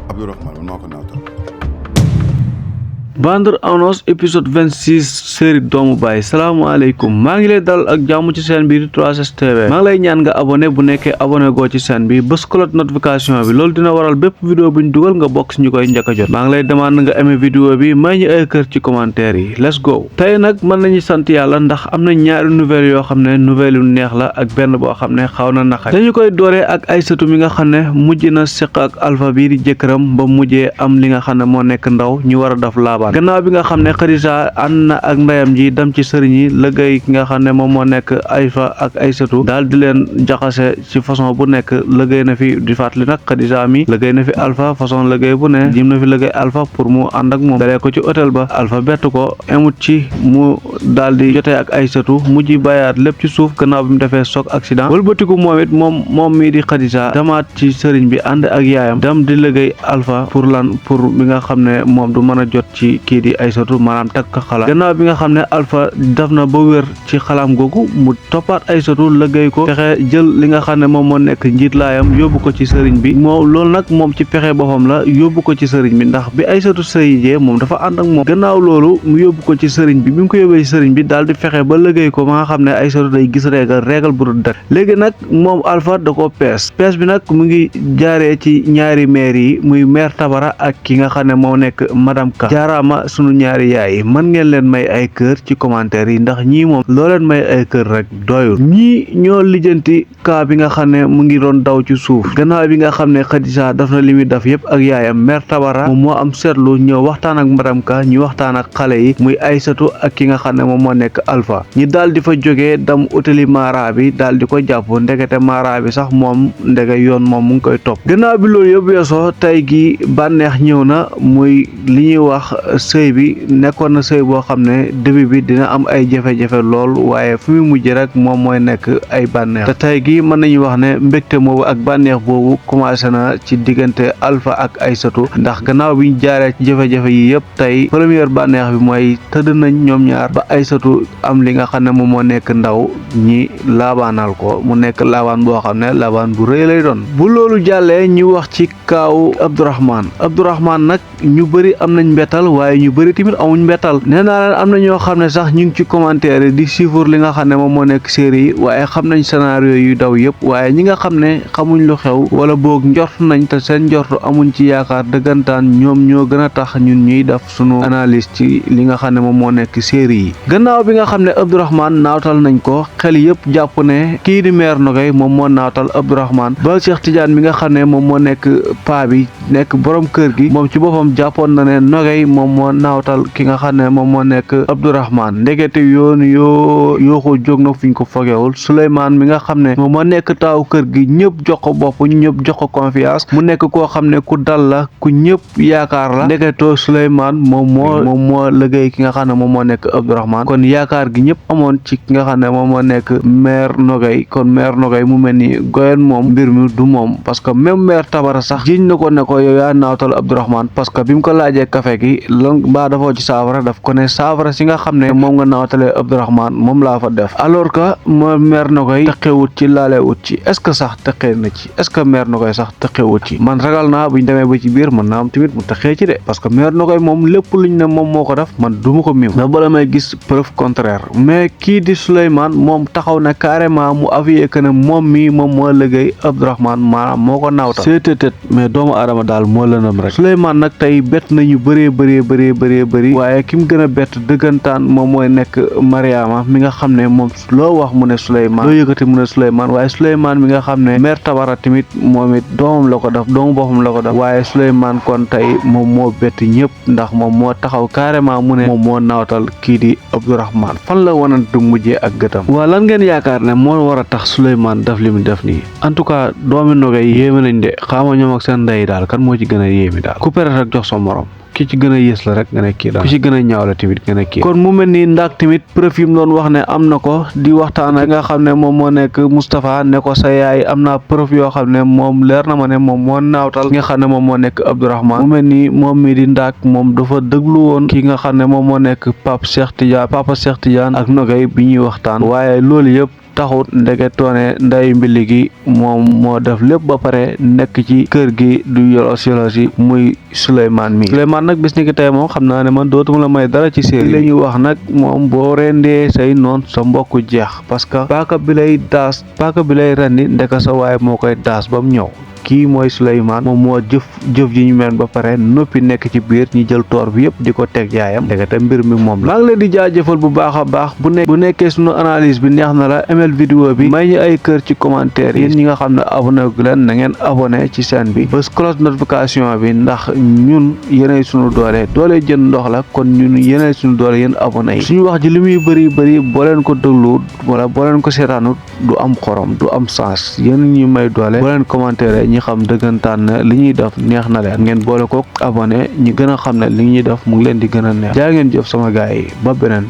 Abdourahmane man maa ko nawtal. Bande annonce épisode 26 série doomu baay salaamaaleykum maa ngi lay dal ak jàmm ci chaîne bi di 3STV maa ngi lay ñaan nga abonné bu nekkee abonné goo ci chaîne bi bës cloche notification bi loolu dina waral bépp vidéo bu ñu dugal nga bokk si ñu koy njëkk a jot maa ngi lay demande nga aimé vidéo bi may ñu ay kër ci commentaire yi let's go. tey nag mën nañu sant yàlla ndax am na ñaari nouvelle yoo xam ne nouvelle yu neex la ak benn boo xam ne xaw na naqari dañu koy dooree ak Aïssatou mi nga xam ne mujj na seq ak Alpha bii di jëkkëram ba mujjee am li nga xam ne moo nekk ndaw ñu war a def laaba gannaaw bi nga xam ne Khadija ànd na ak ndeyam ji dem ci sëriñ yi liggéey ki nga xam ne moom moo nekk Alpha ak Aïssatou daal di leen jaxase ci façon bu nekk liggéey na fi di fàttali nag Khadija mi liggéey na fi Alpha façon liggéey bu ne jim na fi liggéey Alpha pour mu ànd ak moom dalee ko ci hôtel ba Alpha bett ko emut ci mu daal di jotee ak Aïssatou mujj bàyyaat lépp ci suuf gannaaw bi mu defee choc accident wëlbatiku moom it moom mii di Khadija demaat ci sëriñ bi ànd ak yaayam dem di liggéey Alpha pour bi nga xam ne moom du mën a jot ci kii di Aïssatou maanaam takk xala gannaaw bi nga xam ne Alpha def na ba wér ci xalaam googu mu toppaat Aïssatou liggéey ko fexe jël li nga xam ne moom moo nekk njiit laayam yóbbu ko ci sëriñ bi loolu nag moom ci pexe boppam la yóbbu ko ci sëriñ bi ndax bi Aïssatou sëyijee moom dafa ànd ak moom gannaaw loolu mu yóbbu ko ci sëriñ bi mu ko yóbbee ci sëriñ bi daal di fexe ba liggéey ko ba nga xam ne Aïssatou day gis régal bu dul dara léegi nag moom Alpha da ko pees bi nag mu ngi jaaree ci ñaari maire yi muy maire Tabara ak ki nga xam ne moo nekk madame Ka jaaraama sunu ñaari yaay mën ngeen leen may ay kër ci commentaire yi ndax ñii moom loo leen may ay kër rek doyul ñii ñoo lijjanti kaa bi nga xam ne mu ngi doon daw ci suuf gannaaw bi nga xam ne Khadija daf na li muy def yëpp ak yaayam mère Tabara moom moo am seetlu ñëw waxtaan ak madame Ka ñu waxtaan ak xale yi muy Aïssatou ak ki nga xam ne moom moo nekk Alpha ñi daal di fa jógee dem utali mara bi daal di ko jàpp ndekete mara bi sax moom ndege yoon moom mu ngi koy topp gannaaw bi loolu yëpp weesoo tey gi bànneex ñëw na muy li ñuy wax sëy bi nekkoon na sëy boo xam ne début bi dina am ay jafe-jafe lool waaye fu mu mujj rek moom mooy nekk ay bànneex te tey gi mën nañu wax ne mbégte moobu ak bànneex boobu commencé na ci diggante Alpha ak Aïssatou ndax gannaaw bi ñu jaaree ci jafe-jafe yi yëpp tey première bànneex bi mooy tëdd nañ ñoom ñaar ba Aïssatou am li nga xam ne moom moo nekk ndaw ñi laabaanal ko mu nekk laabaan boo xam ne laabaan bu rëy lay doon bu loolu jàllee ñu wax ci kaawu Abdourahmane nag ñu bëri am nañ mbettal waaye ñu bëri tamit amuñ mbettal nee naa leen am na ñoo xam ne sax ñu ngi ci commentaire yi di suivre li nga xam ne moom moo nekk série yi waaye xam nañ scénario yu daw yëpp waaye ñi nga xam ne xamuñ lu xew wala boog njort nañ te seen njort amuñ ci yaakaar dëggantaan ñoom ñoo gën a tax ñun ñuy def sunu analyse ci li nga xam ne moom moo nekk série yi gannaaw bi nga xam ne Abdourahmane naawtal nañ ko xel yëpp jàpp ne kii di mère Nogay moom moo naawtal Abdourahmane ba Cheikh Tidiane mi nga xam ne moom moo nekk paa bi nekk borom kër gi moom ci boppam jàppoon na ne Nogay moom moo naawtal ki nga xam ne moom moo nekk Abdourahmane ndegete yoo ko jóg na fuñ ko fogewul Souleymane mi nga xam ne moom moo nekk taaw kër gi ñëpp jox ko bopp ñëpp jox ko confiance mu nekk koo xam ne ku dal la ku ñëpp yaakaar la ndeketoo Souleymane moom moo liggéey ki nga xam ne moom moo nekk Abdourahmane kon yaakaar gi ñëpp amoon ci ki nga xam ne moom moo nekk mère Nogay kon mère Nogay mu mel ni goyen moom mbir mi du moom parce que même mère Tabara sax jiñ na ko ne ko yow yaa naawtal Abdourahmane parce que bi mu ko laajee café gi lan mbaa dafoo ci saafara daf ko ne saafara si nga xam ne moom nga naawtalee Abdourahmane moom laa fa def alors que moo mère Nogay tëqewut ci laalewut ci est-ce que sax tëqee na ci est-ce que mère Nogay sax tëqewut ci man ragal naa buñ demee ba ci biir mën naa am tamit mu tëqee ci de parce que mère Nogay moom lépp luñ ne moom moo ko def man duma ko miw da bala may gis preuve contraire mais kii di Souleymane moom taxaw na carrément mu avoué que ne moom mii moom moo liggéey Abdourahmane maanaam moo ko naawtal seetéet mais doomu aadama daal moo lëndëm rek Souleymane nag tey bett nañu bëri waaye ki mu gën a bett dëggantaan moom mooy nekk Mariama mi nga xam ne moom loo wax mu ne Souleymane loo yëkkati mu ne Souleymane waaye Souleymane mi nga xam ne mère Tabara tamit moom it doomam la ko def doomu boppam la ko def waaye Souleymane kon tey moom moo bett ñëpp ndax moom moo taxaw carrément mu ne moom moo naawtal kii di Abdourahmane fan la wanantu mujjee ak gëtam waa lan ngeen yaakaar ne moo war a tax Souleymane def li mu def nii en tout cas doomi Nogay yéeme nañ de xaama ñoom ak seen ndey daal kan moo ci gën a yéemi daal ku pere rek jox sa morom ki ci gën a yées la rek nga ne kii daal ku ci gën a ñaaw la tamit nga ne kii kon mu mel ni ndaak tamit preuve yi mu doon wax ne am na ko di waxtaan ak nga xam ne moom moo nekk Moustapha ne ko sa yaay am naa preuve yoo xam ne moom leer na ma ne moom moo naawtal nga xam ne moom moo nekk Abdourahmane mu mel ni moom mi di ndaak moom dafa déglu woon ki nga xam ne moom moo nekk Papa Cheikh Tidiane ak Nogay bi ñuy waxtaan waaye loolu yëpp taxut ndeke toone nday mbili gi moom moo def lépp ba pare nekk ci kër gi du yolos muy Souleymane mi Souleymane nag bis ni ki tey moom xam naa ne man dootuma la may dara ci série la ñuy wax nag moom boo rendee say noon sa mbokk jeex parce que paaka bi lay rendi ndeka sa waaye moo koy daas ba mu ñëw kii mooy Souleymane moom moo jëf ji ñu meen ba pare noppi nekk ci biir ñi jël toor bi yëpp di ko teg yaayam ndekete mbir mi moom la maa ngi leen di jaajëfal bu baax a baax bu nekkee suñu analyse bi neex na la emel vidéo bi may ñu ay kër ci commentaire yi yéen ñi nga xam ne abonné gu leen na ngeen abonné ci chaîne bi bés cloche notification bi ndax ñun yéenay suñu doole jën ndox la kon ñun yéenay suñu doole yéen abonné yi suñu wax ji li muy bëri boo leen ko déglu wala boo leen ko seetaanut du am xorom du am sens yéen ñi may doole boo leen commentaire ñi xam dëggantaan ne li ñuy def neex na leen ngeen boole ko abonné ñi gën a xam ne li ñuy def mu ngi leen di gën a neex jaa ngeen jëf sama gaay yi ba beneen